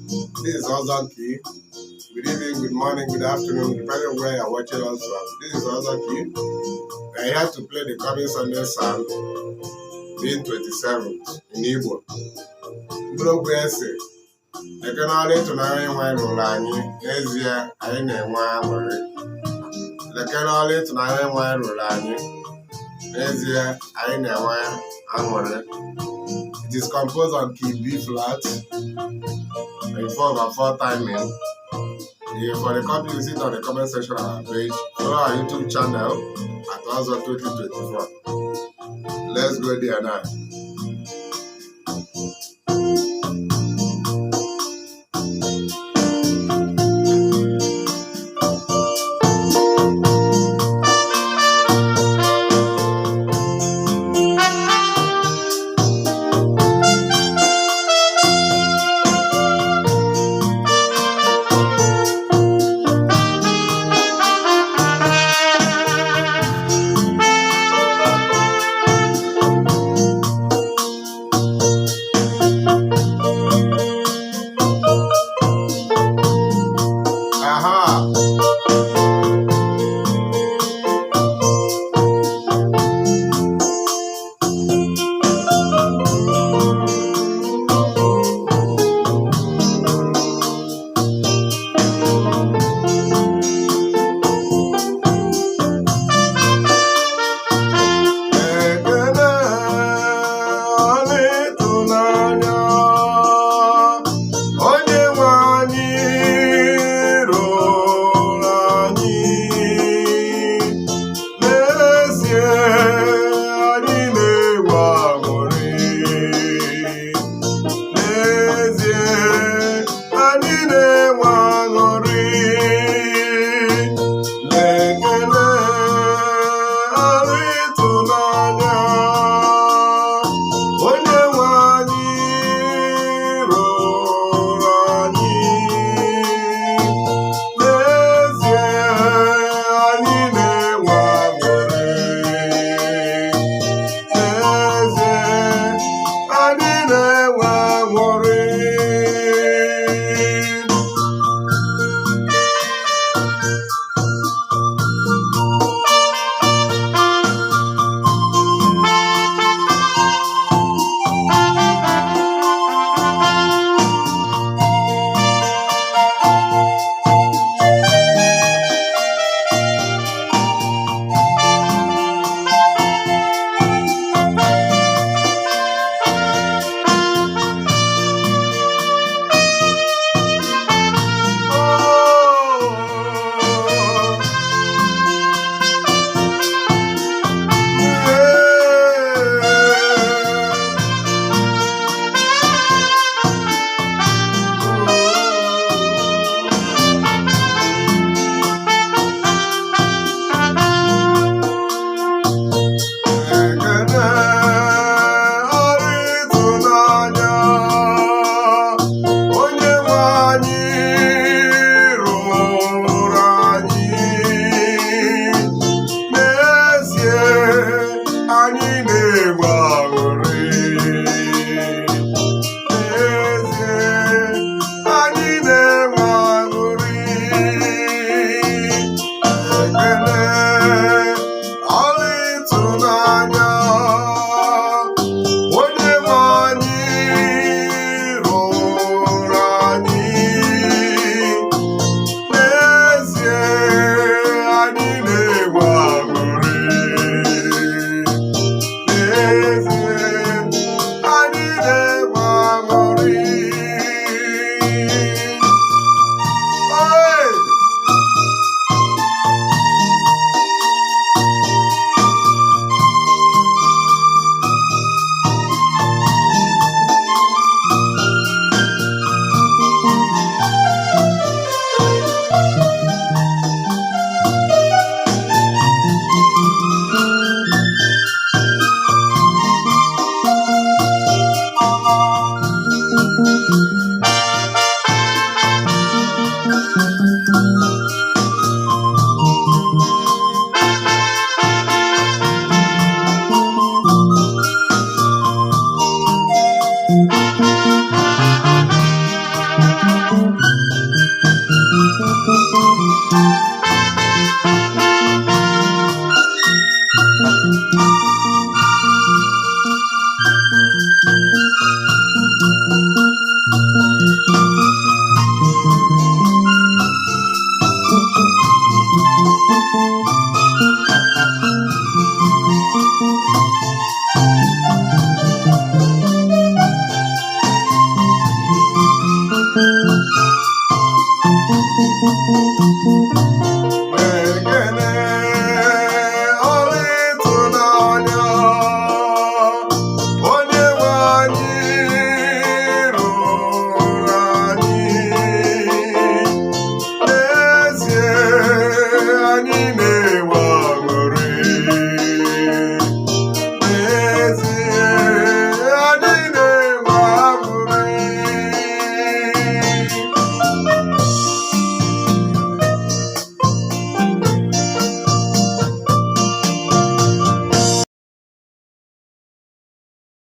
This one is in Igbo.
This is Ozoki. Good evening, good morning, good afternoon, depending on where you're watching us from. This is Ozoki. We are here to play the coming Sunday Psalm, being 27th in Igbo. Mkpụrụ okwu ese lekene ọrụ ịtụnanya Onyenwe anyị rụrụ anyị, n'ezie anyị na-enwe aṅụrị. Lekene ọrụ ịtụnanya Onyenwe anyị rụrụ anyị, n'ezie anyị na-enwe aṅụrị. It is composed on key B flat in 4/4 timing. For the copy, you see it on the comment section of our page. Follow our YouTube channel at Ozo 2024. Let's go there now. Aha! Ekele ọrụ ịtụnanya Onyenwe anyị rụrụ anyị, n'ezie anyị na-enwe aṅụrị, n'ezie anyị na-enwe aṅụrị. Lekele ọrụ ịtụnanya Onyenwe anyị rụrụ anyị, n'ezie anyị na-enwe aṅụrị, n'ezie anyị na-enwe aṅụrị. Oh, yeah. Ekele ọrụ ịtụnanya Onyenwe anyị rụrụ anyị, n'ezie anyị na-enwe aṅụrị, n'ezie anyị na-enwe aṅụrị. Ekele ọrụ ịtụnanya Onyenwe anyị rụrụ anyị, n'ezie anyị na-enwe aṅụrị, n'ezie anyị na-enwe aṅụrị. Hey!